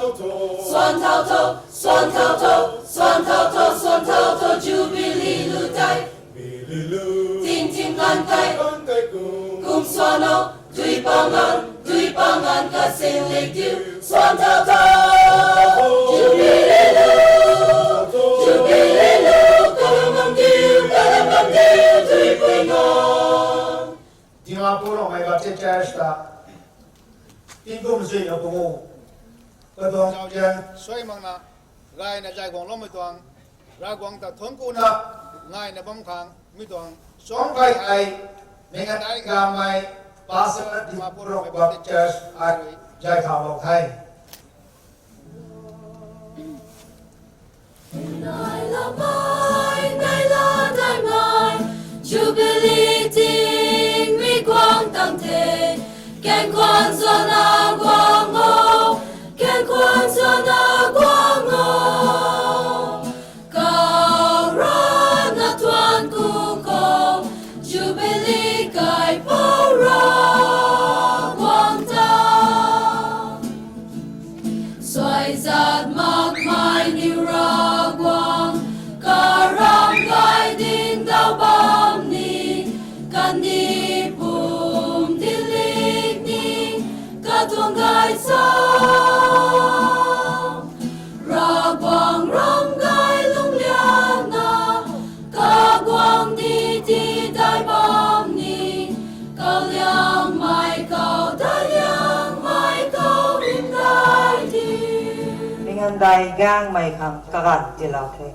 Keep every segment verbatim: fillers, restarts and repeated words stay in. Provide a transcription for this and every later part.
Suan thau tho, suan thau tho, suan thau tho, suan thau tho, Jubilee lu tei. Ting ting kan tei. Kum suan o, dui pangan, dui pangan kasing lik diu. Suan thau tho. Jubilee lu, Jubilee lu, kalam bam diu, kalam bam diu, dui pui ngan. Dimapur Rongmei Baptist Church ta tingkum zuina pungu katuang zauzian suai makna gayna zay guang loumei tuang, Ravguangc ta thuanc kuna ngaina bam khang mi tuang suangc kai hei, Mingandai Gangmei, Pastor, Dimapur Rongmei Baptist Church, ai zay thaulou the. Nai la mai, nai la dai mai, Jubilee ting mi guang tang the. Kan kuan zana guang o, kan kuan zana guang o. Kau rana tuan ku ko, Jubilee kaipouc Ravguangc ta. Suaizat makmei niw Ravguangc, karam gay ding daw bam ni, kandih pum dilik ni, katuang gay sa. Ravguangc ram gay lungc liana, kaguang ni ti dai bam ni, kau liangmei kau, dai liangmei kau rim dai di. Mingandai Gangmei khang kaganv tiilou the.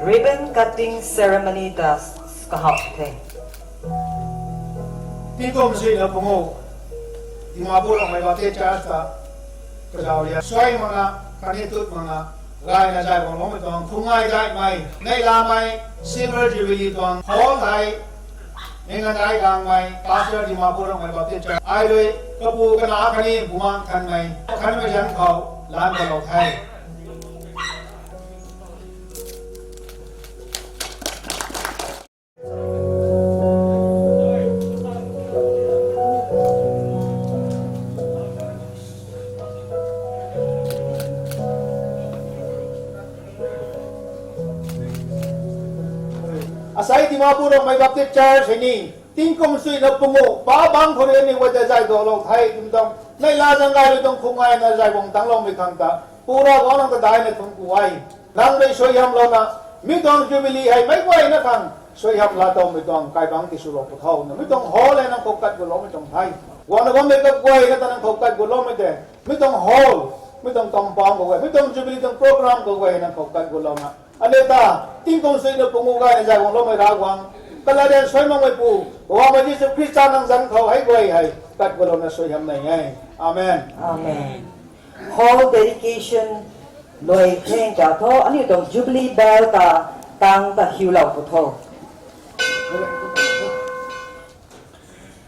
Ribbon cutting ceremony ta kahawh the. Tingkum zuina pungu Dimapur Rongmei Baptist Church ta kazau ria suai makna, khatni tut makna gayna zay guang loumei tuang, phung ngai daihmei, neihlamei Silver Jubilee tuang hall hei, Mingandai Gangmei, Pastor, Dimapur Rongmei Baptist Church, ai rui kapu kana khatni bumaengh khanmei, khanmei zan khou laan kalou the. Asei Dimapur Rongmei Baptist Church hei ni tingkum suina pungu pa bangc khou rui aniu guay ta zay duaklou the twmei tuang, neihla zaeng gay rui tuang phung ngaina zay guang tangcloumei khang ta, Pu Ravguangc nang ta daihna thuanc ku e. Nang rui suaihiamlouna, mi tuang Jubilee hei meic guayna khang suaihiam laa towmei tuang kaibangc tiswlou pw tho na, mi tuang hall hei nang khou kat guloumei tuang the. Guangna bammei kaguayna ta nang khou kat guloumei tei, mi tuang hall, mi tuang compound kaguay, mi tuang Jubilee tuang program kaguay hei nang khou kat gulouna, aniu ta tingkum suina pungu gayna zay guang loumei Ravguangc, kalarian suai makmeipu, Poubauhmei Jisu Khrista nang zanc khou hei guay hei kat gulouna suaihiam nei e. Amen. Amen. Hall dedication luai theng ta tho, aniu tuang Jubilee bell ta tang ta hiulou pw tho.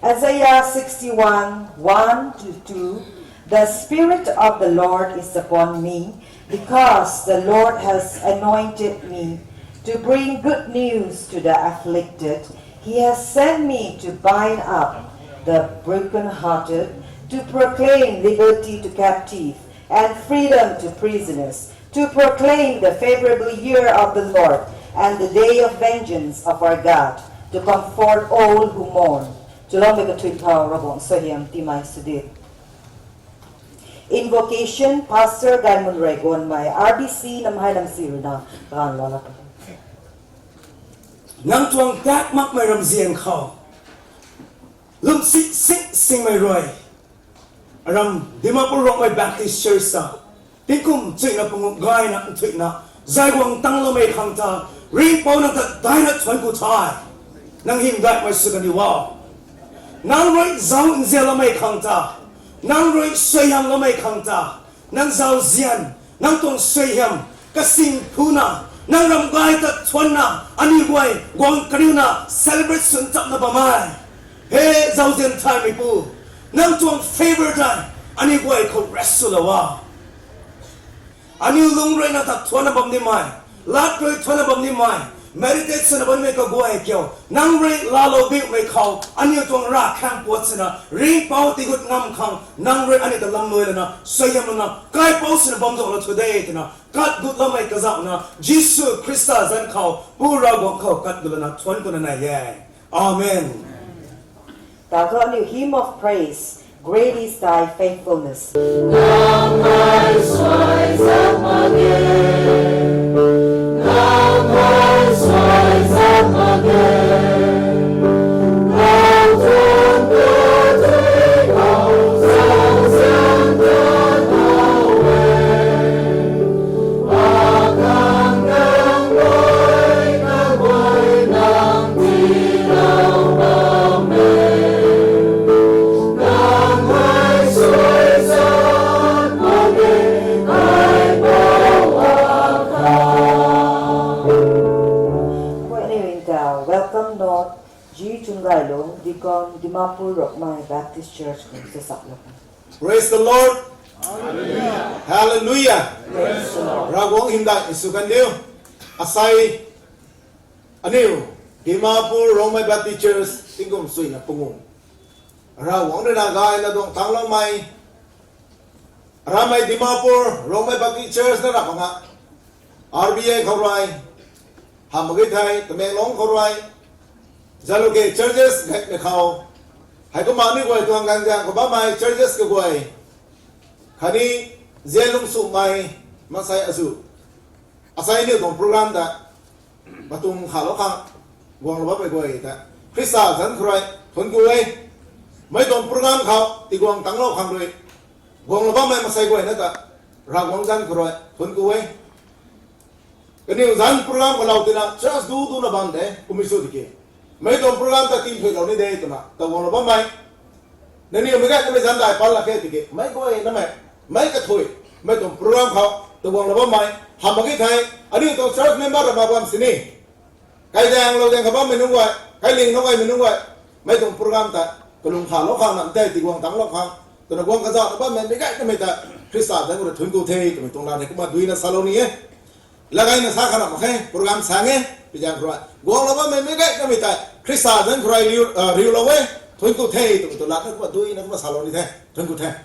Isaiah sixty-one, one to two, The Spirit of the Lord is upon me, because the Lord has anointed me to bring good news to the afflicted. He has sent me to bind up the brokenhearted, to proclaim liberty to captive, and freedom to prisoners, to proclaim the favorable year of the Lord, and the day of vengeance of our God, to comfort all who mourn. Chuloumei kathui thau Ravguangc suaihiam tiimei sw di. Invocation, Pastor Gaimunrei Gonmei, R B C Namhai Namsi ruina ganv lana. Nang tuang tak makmei ramzian khou lwmsi sing singmei rui, aram Dimapur Rongmei Baptist Church ta tingkum chuina pungu gayna nthuihna zay guang tangcloumei khang ta, ringhpouc nang ta daihna thuanc ku the. Nang hymdaihmei sw kaniw o. Nang rui zauc nzianloumei khang ta, nang rui suaihiamloumei khang ta, nang zauzian, nang tuang suaihiam kasing phuna, nang ram gay ta thuanna, aniu guay guang kariuna celebrate swn chapna bam e. He zauzian thaymeipu, nang tuang favour tei aniu guay khou rest swlou a. Aniu lung rui nang ta thuanna bam nimei, lat rui thuanna bam nimei, Meditate swna bammei kaguay kiu, nang rui laalou biumei khou aniu tuang ravkhang puat swna ringpouc tigut ngam khang nang rui aniu ta lamlui lana suaihiam lana kaipouc swna bam zauhlou thu de twna kat gut lamei kazauhna Jisu Khrista zanc khou Pu Ravguangc khou kat gut lana thuanc kuna nai e. Amen. Tau thu aniu hymn of praise, Great is thy faithfulness. Welcome note, G Chungailung, Deacon, Dimapur Rongmei Baptist Church, Kumsasap Lok. Praise the Lord. Hallelujah. Praise the Lord. Ravguangc hymdaih sw kan diu. Asei aniu Dimapur Rongmei Baptist Church tingkum suina pungu. Ravguangc rui na gayna duang tangloumei, ramei Dimapur Rongmei Baptist Church na rap nga, R B A khou rui, hamh mak ge thei Tamenglong khou rui, zaluke churches gaymei khou, heikumna aniu guay tuang ganv zaeng khou bammei churches kaguay, khatni zian lung sumei, mansei azu, asei aniu tuang program ta matung khalou khang guanglou bammei guay ta Khrista zanc khou rui thuanc ku e. Mei tuang program khou tiguang tanglou khang rui guanglou bammei mansei guay na ta Ravguangc zanc khou rui thuanc ku e. Kaniw zanc program khou lou tina church du duna bam de, kummei sw tiki, mei tuang program ta tingthuilou ni de twna ta guanglou bammei, nangniw meic gay namei zanc dai pan lak khe tiki, meic guay namei, meic kathui, mei tuang program khou ta guanglou bammei, hamh mak ge thei, aniu tuang church member rama bam sini, kaidaenglou daeng khou bammei nunc guay, kailing nunc gaymei nunc guay, mei tuang program ta kalung khalou khang nam tei tiguang tanglou khang twna guang kazauh ta bammei meic gay namei ta Khrista zanc khou rui thuanc ku the twmei tuang lat hei kumna duina salou ni e. Lagayna sa kha na mak khe, program sa nge, pi zaeng khou rui guanglou bammei meic gay namei ta Khrista zanc khou rui riu, ah, riulou e, thuanc ku the twmei tuang lat na kumna duina kumna salou ni the, thuanc ku the.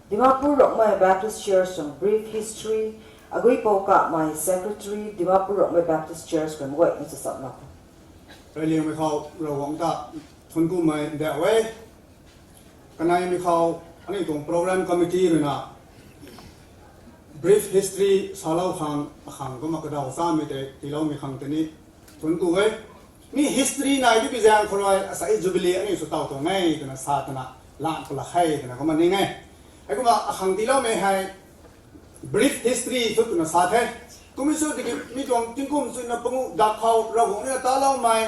Dimapur Rongmei Baptist Church tuang brief history, Aguipou Kamei, Secretary, Dimapur Rongmei Baptist Church, Kumguay, Kumsasap Lok. Reyliangmei khou Ravguangc ta thuanc kumei ndauh e. Kaneimei khou aniu tuang program committee rui na brief history salou khang, akhang kumna kadaw chamei tei tiiloumei khang tei ni thuanc ku e. Mi history nai di pi zaeng khou rui asei Jubilee aniu sw taw tuang e twna sa twna lam pala khe twna kumna ning e. Heikumna akhang tiiloumei hei brief history sw twna sa the. Kummei sw tiki mi tuang tingkum suina pungu dak khou Ravguangc rui na taloumei,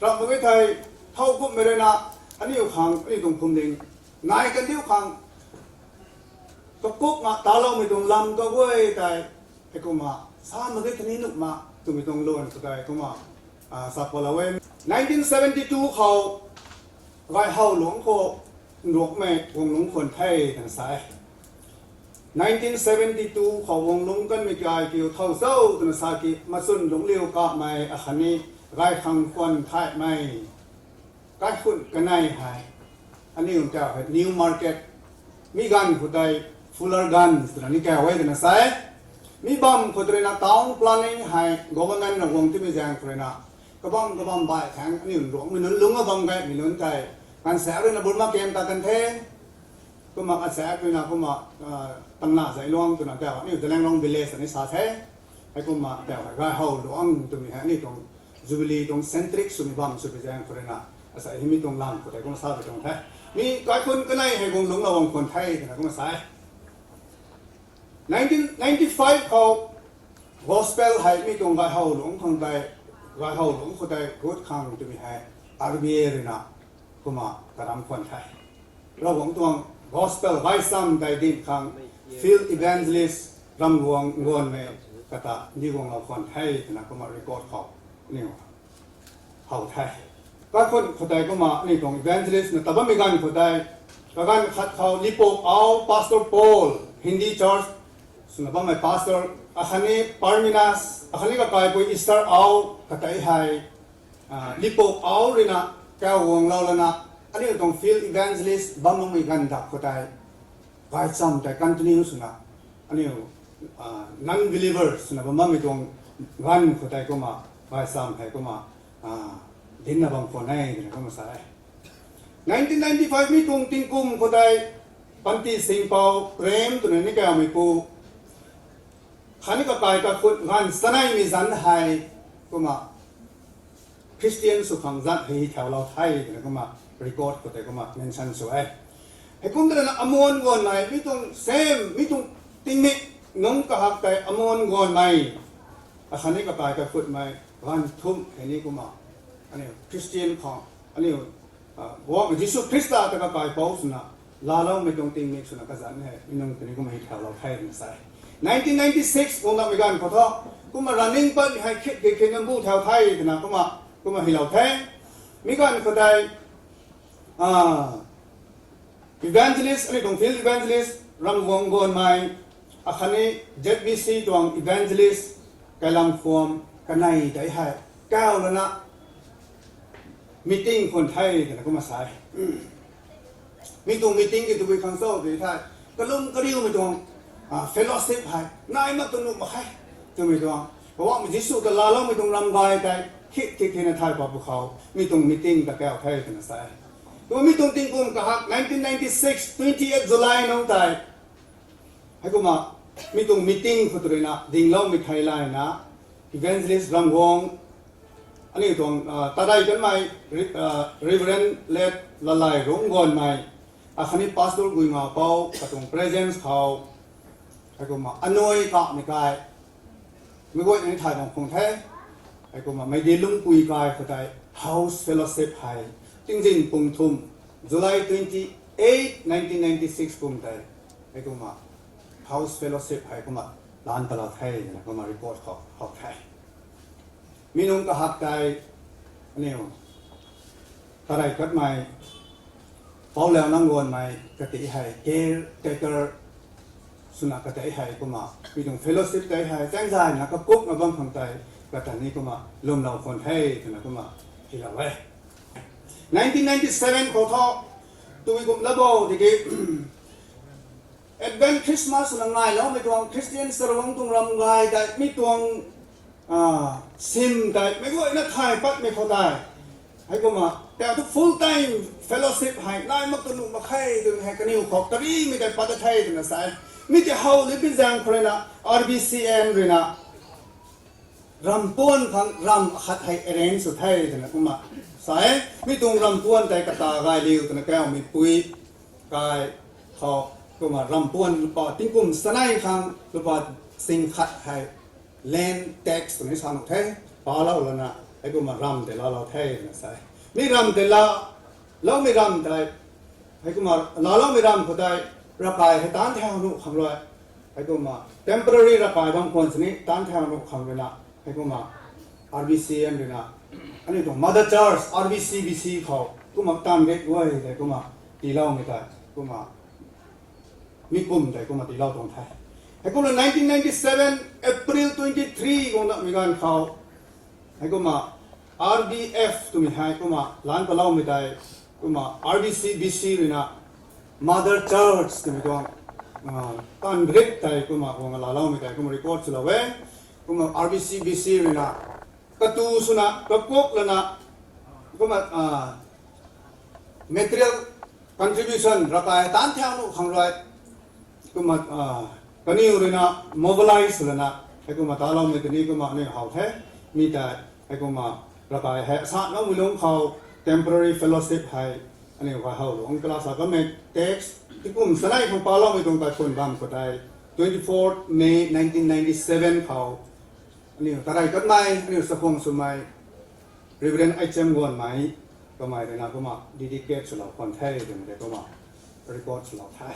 ramh mak ge thei, thowkumhmei rui na aniu khang, aniu tuang phuamling nai kandiu khang kakukna taloumei tuang lam kaguay tei, heikumna sa mak ge thei ni nuh ma twmei tuang luan khou tei kumna, ah, sa palou e. Nineteen seventy two khou Gaihowluangc khou nruakmei guanglungc khwan the twna sa e. Nineteen seventy two khou guanglungc kanmei kai kiu thow cho twna sa ki, Machun Lungcliu Kamei akhatni Gaikhang Khwan Thaymei, kaikhun kanei hei aniu ta hei New Market, mi ganv khou tei Fullerganj twna ni kaw e twna sa e. Mi bam khou tei rui na town planning hei government na guang timei zaeng khou rui na kabam kabam bai thang aniu nruakmei nunc lungc a bam gaymei nunc tei, ganvsaekc rui na Burma camp ta kan the. Kumna ganvsaekc rui na kumna, ah, Tangna Zailuang twna tau aniu Zeliangrong village ni sa the. Heikumna tau hei Gaihowluangc twmei hei aniu tuang Jubilee tuang centric swmei bam sw pi zaeng khou rui na, asei hei mi tuang lam khou tei kumna sa pi tuang the. Mi kaikhun kanei hei guanglungc lou guang khwan the twna kumna sa e. Nineteen ninety five khou gospel hei mi tuang Gaihowluangc khang tei, Gaihowluangc khou tei gut khang twmei hei R B A rui na kumna karam khwan the. Ravguangc tuang gospel gaychamv tei dinc khang field evangelist ramguang guanmei kata ni guanglou khwan the twna kumna record khou aniu how the. Kaikhun khou tei kumna aniu tuang evangelist na ta bammei ganv khou tei, kaganv khat khou Lipok Ao Pastor Paul, Hindi Church, swna bammei pastor, akhatni Parminas, akhatni kakaipui Esther Ao, katei hei, ah, Lipok Ao ruina, kauguanglou lana, aniu tuang field evangelist bam makmei ganv dak khou tei, gaychamv tei continue swna, aniu, ah, non-believer swna bam makmei tuang ganv khou tei kumna, gaychamv hei kumna, ah, dinna bam khwan e, twna kumna sa e. Nineteen ninety-five mi tuang tingkum khou tei, Panti Singpou Prem twna ni kaumei pu, khatni kakai kakhut ganv chaneimei zanc hei, kumna, Christian sw khang zat hei thau lou the, twna kumna record khou tei kumna mention sw e. Heikum twna Amuan Guanmei, mi tuang same, mi tuang tingmik nunc kahak tei Amuan Guanmei, akhatni kakai kakhutmei, ganv thumh hei ni kumna, aniu Christian khang, aniu, ah, Poubauhmei Jisu Khrista ta kakaipouc swna, laaloumei tuang tingmik swna kazanc hei, mi nunc tei ni kumna hei thau lou the, twna sa e. Nineteen ninety-six, guang dakmei ganv khou thu, kumna running pat hei khit khit khit na bu thau the, twna kumna, kumna hei lou the. Mi ganv khou tei, ah, evangelist, aniu tuang field evangelist, Ramguang Guanmei, akhatni Z B C tuang evangelist, Kailam Khuam, kanei tei hei, kau lana, meeting khwan the, twna kumna sa e. Mi tuang meeting ki tabui khang cho tei the, kalum kariumei tuang, ah, fellowship hei, nai mak tu nuh mak khe, twmei tuang, Poubauhmei Jisu ta laaloumei tuang ramgay tei, khit khit khit na thay pa pwkhou, mi tuang meeting ta kau the, twna sa e. Kumna mi tuang tingkum kahak nineteen ninety-six, twenty-eight July nung tei, heikumna, mi tuang meeting khou tei ruina, dingloumei thei layna, evangelist Ramguang, aniu tuang, ah, tarei kanmei, Re-, ah, Reverend Late Lalai Rungc Guanmei, akhatni Pastor Guingapou, katuang presence khou, heikumna, anui kamei kai, meic guayna ni thay bam khwan the, heikumna, Meitei Lungpui kai khou tei, house fellowship hei, tingzin pung thumh, July twenty-eight, nineteen ninety-six kum tei, heikumna, house fellowship hei kumna, laanc palou the, twna kumna record khou, how the. Mi nunc kahak tei, aniu, tarei katmei, Poulau Nang Guanmei, katei hei, caretaker, swna katei hei kumna, mi tuang fellowship tei hei, chaengzayna kakupna bam khang tei, kata ni kumna, lwmlou khwan the, twna kumna, hei lou e. Nineteen ninety-seven khou thu, tabui kum labo tiki, Advent Christmas swna ngailoumei tuang Christian charuangc tuang ramgay tei, mi tuang, ah, sim tei, meic guayna thay patmei khou tei, heikumna, tei thu full time fellowship hei, nai mak tu nuh mak khe, twmei hei kaniw khou karimei tei pat the, twna sa e. Mi tei how lipi zaeng khou ruina, R B C M ruina, rampuan khang ram akhat hei arrange sw the, twna kumna sa e. Mi tuang rampuan tei kata gay liu, twna kaumeipui, kai, khou, kumna rampuan lupa, tingkum chanei khang lupa sing khat hei, land tax twna sa nuh the, palou lana, heikumna ram tei laalou the, twna sa e. Mi ram tei laa, loumei ram tei, heikumna laaloumei ram khou tei, ravkai hei taanc thau nuh khang rui, heikumna temporary ravkai bam khwan sini taanc thau nuh khang ruina, heikumna R B C M ruina, aniu tuang mother church R B C B C khou, kumna taanv rik guay tei kumna, tiiloumei tei, kumna, mi kum tei kumna tiilou tuang the. Heikumna nineteen ninety-seven April twenty-three guang dakmei ganv khou, heikumna R B F twmei hei kumna laanc paloumei tei, kumna R B C B C ruina Mother Church twmei tuang, ah, taanv rik tei kumna guang laaloumei tei kumna record swlou e. Kumna R B C B C ruina katu swna kakuk lana, kumna, ah, material contribution ravkai taanc thau nuh khang rui, kumna, ah, kaniw ruina mobilize lana, heikumna taloumei tei ni kumna aniu how the, mi tei, heikumna ravkai hei, satloumei lungc khou, temporary fellowship hei, aniu khou how lungc class a kamei text, tingkum chanei khang paloumei tuang tei phun bam khou tei, twenty-fourth May nineteen ninety-seven khou, aniu tarei katmei, aniu chakhwang swmei, Reverend H M Guanmei, kamei ruina kumna dedicate swlou khwan the, twmei tei kumna record swlou the.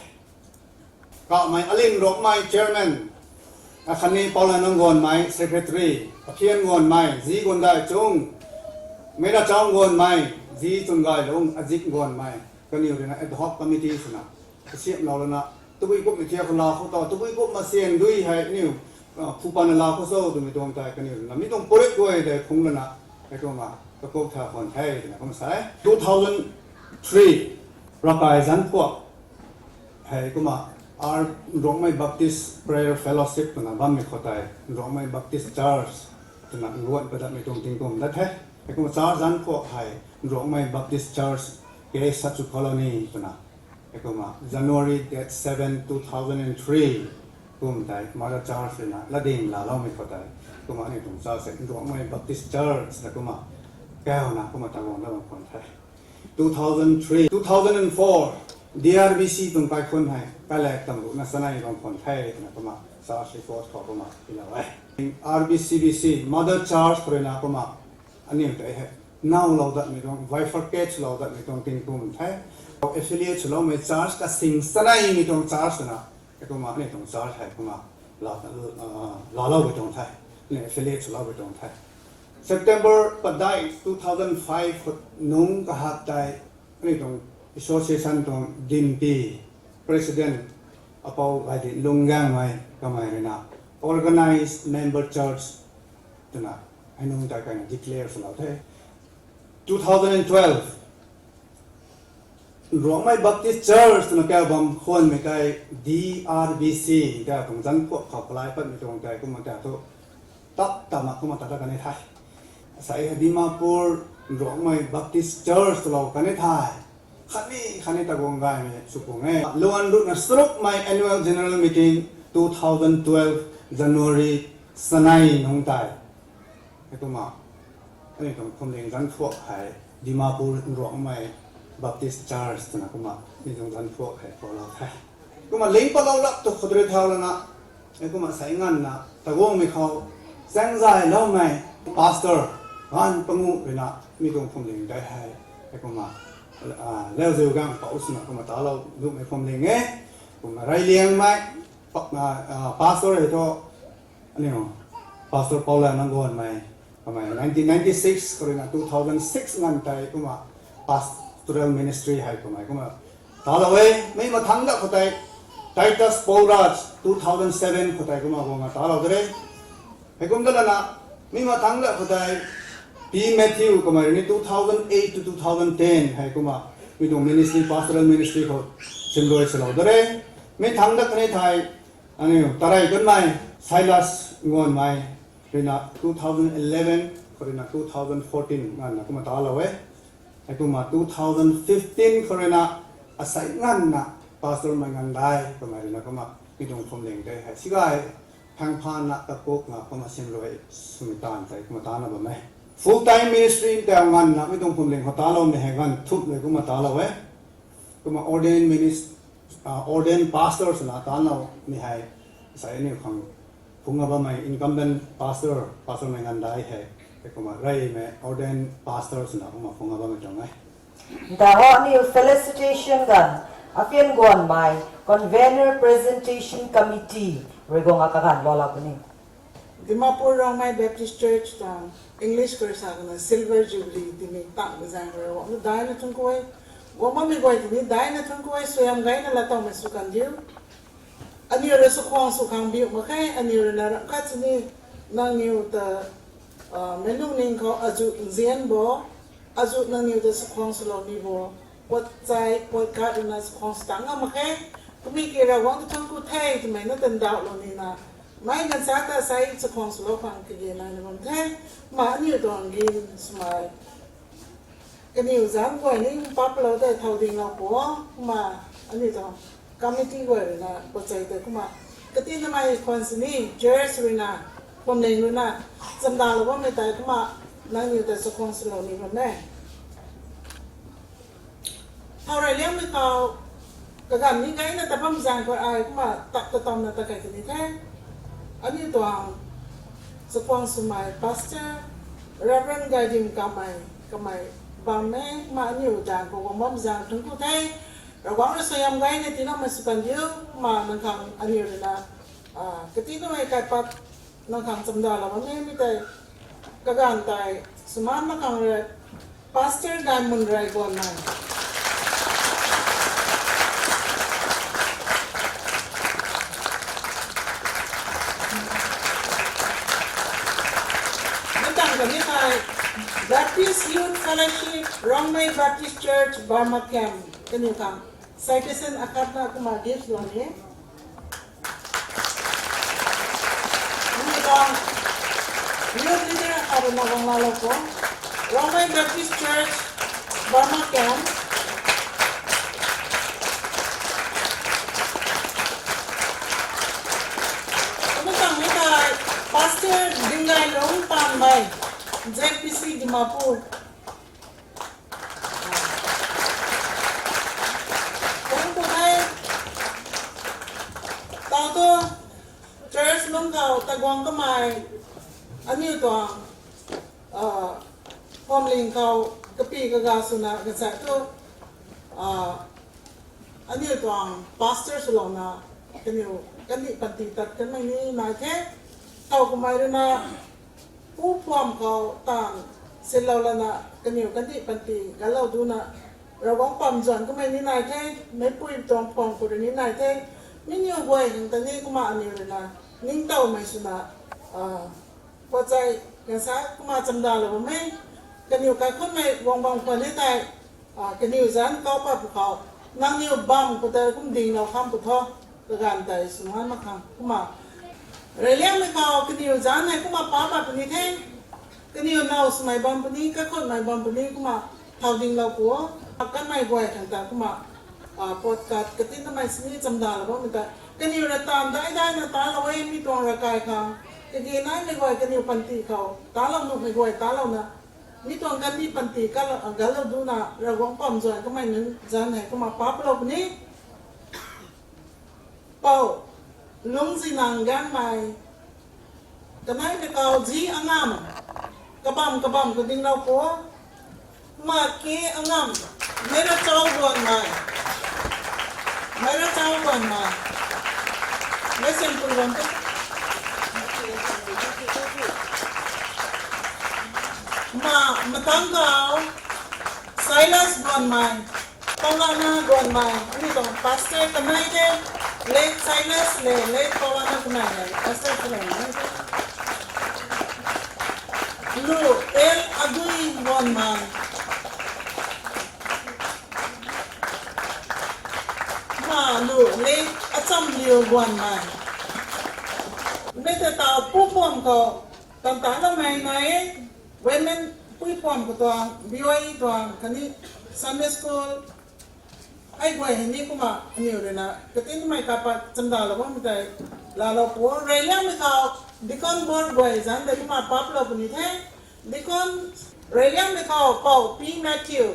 Kamei Alin Rokmei chairman, akhatni Paula Nang Guanmei secretary, Aphian Guanmei, Zi Guandai Chung, Meira Chang Guanmei, Zi Chungailung, Ajik Guanmei, kaniw ruina ad hoc committee swna, kasiamhlou lana, Tabui kumhmei thiak khou la khou ta, tabui kumhmei sian dui hei aniu, ah, phu pana la khou cho twmei tuang tei kaniw na mi tuang porit guay tei phung lana, hei kumna, kakok tha khwan the, twna kumna sa e. Two thousand three, Rakai Zanphuak, hei kumna, R Nruangmei Baptist Prayer Fellowship twna bammei khou tei, Nruangmei Baptist Church twna nguan padatmei tuang tingkum dat the. Hei kumna church Zanphuak hei, Nruangmei Baptist Church, K Sachu Colony twna. Hei kumna January date seven, two thousand and three, kum tei Mother Church ruina latding laaloumei khou tei, kumna aniu tuang church hei Nruangmei Baptist Church na kumna, kauna kumna taguang na bam khwan the. Two thousand three, two thousand and four, D R B C tuang kaikhun hei, kailak tam ruhna chanei bam khwan the, twna kumna church record khou kumna ilou e. R B C B C, Mother Church khou ruina kumna, aniu tei hei, nau lou datmei tuang, bifurcate lou datmei tuang tingkum the. Affiliate swloumei church kasing chaneimei tuang church na, hei kumna aniu tuang church hei kumna, la, ah, laalou bui tuang the. Aniu affiliate swlou bui tuang the. September padeih two thousand five khou nungc kahak tei, aniu tuang association tuang dinpi, president, apou Gaidinlung Gangmei kamei ruina, organized member church twna, hei nungc tei kaina declare swlou the. Two thousand and twelve, Nruangmei Baptist Church twna kau bam khwanmei tei D R B C, ta tuang Zanphuak khou kalai patmei tuang tei kumna ta thu, tap tana kumna ta ta kanei the. Asei hei Dimapur Nruangmei Baptist Church twlou kanei the. Khatni, khatni taguang gaymei sw pung e. Luan ruhna charukmei Annual General Meeting two thousand twelve January chanei nungc tei. Hei kumna, aniu tuang phuamling Zanphuak hei, Dimapur Nruangmei Baptist Church twna kumna, aniu tuang Zanphuak hei, khou lou the. Kumna ling patlou lap tu khou rui thau lana, hei kumna sei nganvna, taguangmei khou, chaengzayloumei, pastor, ganv panguh ruina, mi tuang phuamling tei hei, hei kumna, ah, Lauziu Gangpou swna kumna talou duhmei phuamling e, kumna reyliangmei, pa-, ah, ah, pastor hei thu, aniu, Pastor Paula Nanggonmei, kamei nineteen ninety-six khou ruina two thousand six nganv tei kumna pastoral ministry hei kamei kumna talou e, mi mathangc dat khou tei Titus Paulraj two thousand seven khou tei kumna guangna talou de re. Heikum dat lana, mi mathangc dat khou tei P Matthew kamei rui ni two thousand eight to two thousand ten hei kumna mi tuang ministry, pastoral ministry khou simrui swlou de re. Mi thangc dat kanei thei, aniu tarei kanmei Silas Ngonmei ruina two thousand eleven khou ruina two thousand fourteen nganvna kumna talou e. Hei kumna two thousand fifteen khou ruina asei nganvna Pastor Mei Ngandai kamei ruina kumna mi tuang phuamling tei hei sigay thangphanna kakukna kumna simrui swmei taanv tei kumna tana bam e. Full time ministry tei nganvna mi tuang phuamling khou taloumei hei ganv thumh rui kumna talou e. Kumna ordained minis-, ah, ordained pastor swna tanloumei hei, asei aniu khang phungna bammei incumbent pastor, Pastor Mei Ngandai hei, kumna reymei ordained pastor swna kumna phungna bammei tuang e. Nta ho aniu felicitation ganv, Apian Guanmei, Convener Presentation Committee, rui guang a kaganv lou lak puni. Dimapur Rongmei Baptist Church tuang English khou rui sa kana Silver Jubilee timei tangmei zaeng khou rui guangna daina thuancku e. Guang bammei guay tini daina thuancku e, suaihiam gayna laatowmei sw kan diu. Aniu rui chakhwang sw khang biu mak khe, aniu rui na ramh khat sini nangniw ta, ah, meic lungning khou azuh nzian bo, azuh nangniw ta chakhwang swlou ni bo, puat chai, puat khat rui na chakhwang sw tang ngam mak khe, kumna ki Ravguangc ta thuancku the twmei na tandauhlou nina, meic ganv sa ta sei chakhwang swlou khang kage naina bam the, kumna aniu tuang gin swmei kaniw zanc guay ni papalou tei thow dinglou pu, kumna aniu tuang committee guay rui na puat chai tei kumna katinamei khwan sini church rui na, phuamling rui na chamdalou bammei tei kumna nangniw ta chakhwang swlou ni bam e. Thow reyliangmei khou kaganv ni gayna ta bam zaeng khou ai kumna tap ta tamna ta kei kani the. Aniu tuang chakhwang swmei Pastor Reverend Gaidim Kamei, kamei bam e, kumna aniu daeng khou guang bam zaeng thuancku the. Ravguangc rui suaihiam gayna tiiloumei sw kan diu, kumna nang khang aniu rui na, ah, kati kamei kaipat nang khang chamdalou bammei mi tei, kaganv tei swmaan mak khang rui Pastor Gaimunrei Guanmei. Ni thei Baptist Youth Fellowship, Rongmei Baptist Church, Burma Camp, kaniw khang citation akhatna kumna gift lou ni. Ni khang youth leader khat rui na guang laalou khou, Rongmei Baptist Church, Burma Camp. Kumna tang ni thei Pastor Dingailung Panmei, Z P C Dimapur. Thank you hei. Tau tu church lung khou taguang kamei aniu tuang, ah, phwamling khou kapi kaga swna kasa tu, ah, aniu tuang pastor swlouna kaniw kandih panty tat kanmei ni nai the. Thow kamei rui na pu phwam khou taanv silou lana kaniw kandih panty galou duna Ravguangc pam zan kamei ni nai the. Meicpui tuang phwam khou rui ni nai the. Mi niw guay khang ta ni kumna aniw rui na ningtowmei swna, ah, Pachai, kasa kumna chamdalou bam e. Kaniw kaikhunmei guang bam khwan ni tei, ah, kaniw zanc kau pat pw khou, nangniw bam khou tei kum dinglou kham pw tho, kaganv tei sw ngan mak khang kumna. Reyliangmei khou kaniw zanc hei kumna pa pat puni the. Kaniw now swmei bam puni, kaikhunmei bam puni kumna thau dinglou pw o. Kanmei guay khang ta kumna, ah, podcast katinamei sini chamdalou bammei ta, kaniw rui taanv dai daina talou e, mi tuang ravkai khang. Kage naimei guay kaniw panty khou talou nuhmei guay talouna, mi tuang kandih panty kalou, ah, galou duna Ravguangc pam zan kamei nunc zanc hei kumna pa patlou puni. Pou Lungzinang Gangmei. Kanei mei khou Zi Angam. Kabam kabam khou dinglou pw o. Kumna K Angam. Meira Chau Guanmei. Meira Chau Guanmei. Mei Sempul Guan te. Kumna matang khou Silas Guanmei. Paulana Guanmei, aniu tuang pastor kanei de, late Silas le, late Paulana kanei le, pastor kanei de. Lu L Agui Guanmei. Ma lu late Achamliu Guanmei. Mei ta tau pu phwam khou, tan tan lamei nai e, women pui phwam khou tuang, B Y E tuang, khatni Sunday school, hei guay hei ni kumna aniw rui na katinmei kapat chamdalou bammei tei laalou pw o. Reyliangmei khou Deacon Board guay zanc tei kumna paplou puni the. Deacon, reyliangmei khou Pou P Matthew.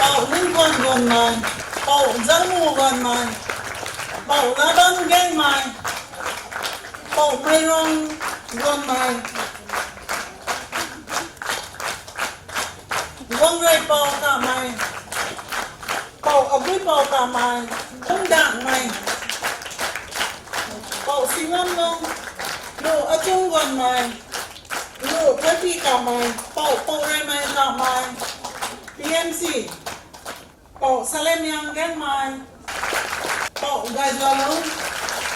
Pou Ningguan Guanmei, Pou Zangmu Guanmei, Pou Ladan Gangmei, Pou Meirong Guanmei, Guangrei Pou Kamei, Pou Agui Pou Kamei, Pumdangmei, Pou Singamlung, Lu Achung Guanmei, Lu Kati Kamei, Pou, Pou Reimei Kamei, P M C, Pou Salemiang Gangmei, Pou Gaizualung,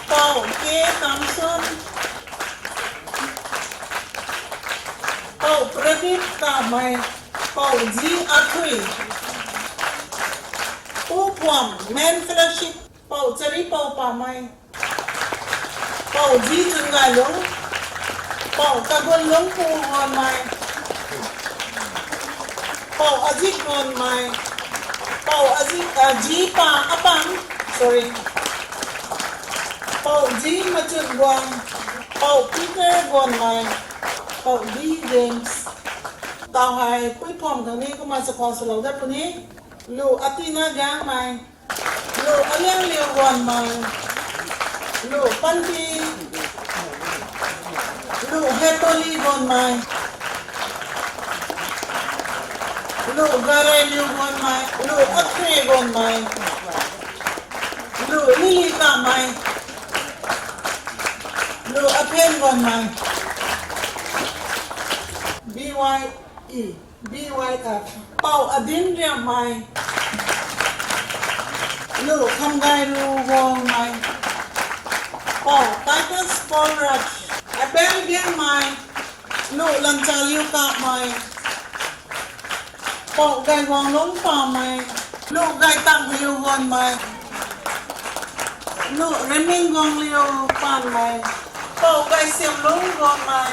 Pou K Kamsun, Pou Pradip Kamei, Pou Zi Athui, Pu Phwam Men Fellowship, Pou Chari Pou Pamei, Pou Zi Chungailung, Pou Kagunlungpu Guanmei, Pou Azik Guanmei, Pou Azik, ah, Zi Pa Apam, sorry, Pou Zi Machut Guan, Pou Peter Guanmei, Pou D James. Tau hei pui phwam khang ni kumna chakhwang swlou dat puni. Lu Atina Gangmei, Lu Aliangliu Guanmei, Lu Panpi, Lu Hetoli Guanmei, Lu Gareiliu Guanmei, Lu Akhre Guanmei, Lu Lily Kamei, Lu Aphen Guanmei, B Y E, B Y F, Pou Adin Riammei, Lu Khamgairu Guangmei. Pou Titus Paul Raj. Abel Genmei. Lu Lanchaliu Kamei. Pou Gaiwanglung Pamei. Lu Gaitang Liu Guangmei. Lu Renming Guangliu Panmei. Pou Gaisiamlung Guangmei.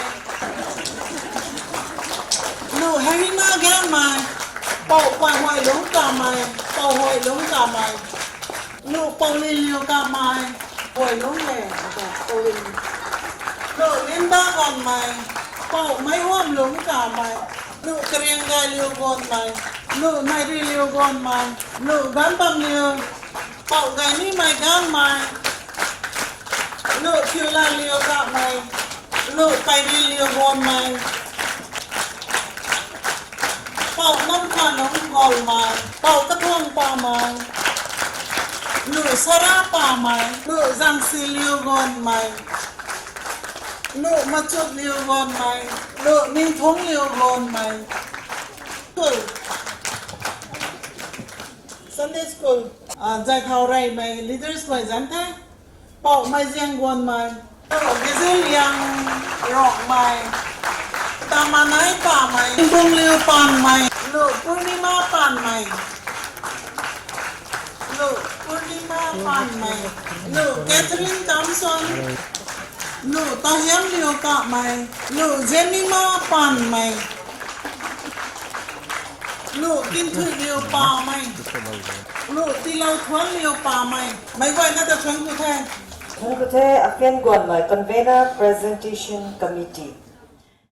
Lu Harina Genmei. Pou Paihuailung Kamei. Pou Huailung Kamei. Lu Poulin Liu Kamei. Huailung le. Poulin. Lu Linda Guangmei. Pou Meihuamlung Kamei. Lu Karianggay Liu Guangmei. Lu Nairi Liu Guangmei. Lu Ganbam Liu. Pou Gainimei Ganmei. Lu Thiulanliu Kamei. Lu Pairi Liu Guangmei. Pou Namkhanlung Guangmei. Pou Kathuang Pamei. Lu Sara Pamei. Lu Zangsi Liu Guangmei. Lu Machut Liu Guangmei. Lu Ningthung Liu Guangmei. School. Sunday School. Zai thau reymei leaders guay zanc the. Pou Meiziang Guangmei. Lu Gaziliang Rongmei. Tamanei Pamei. Bung Liu Panmei. Lu Purnima Panmei. Lu Purnima Panmei. Lu Catherine Thomson. Lu Tahiam Liu Kamei. Lu Jemima Panmei. Lu Kinthuiliu Pamei. Lu Tiilouthuanliu Pamei. Meic guayna ta thuanc ku the. Thuanc ku the, Apian Guangmei, Convener, Presentation Committee.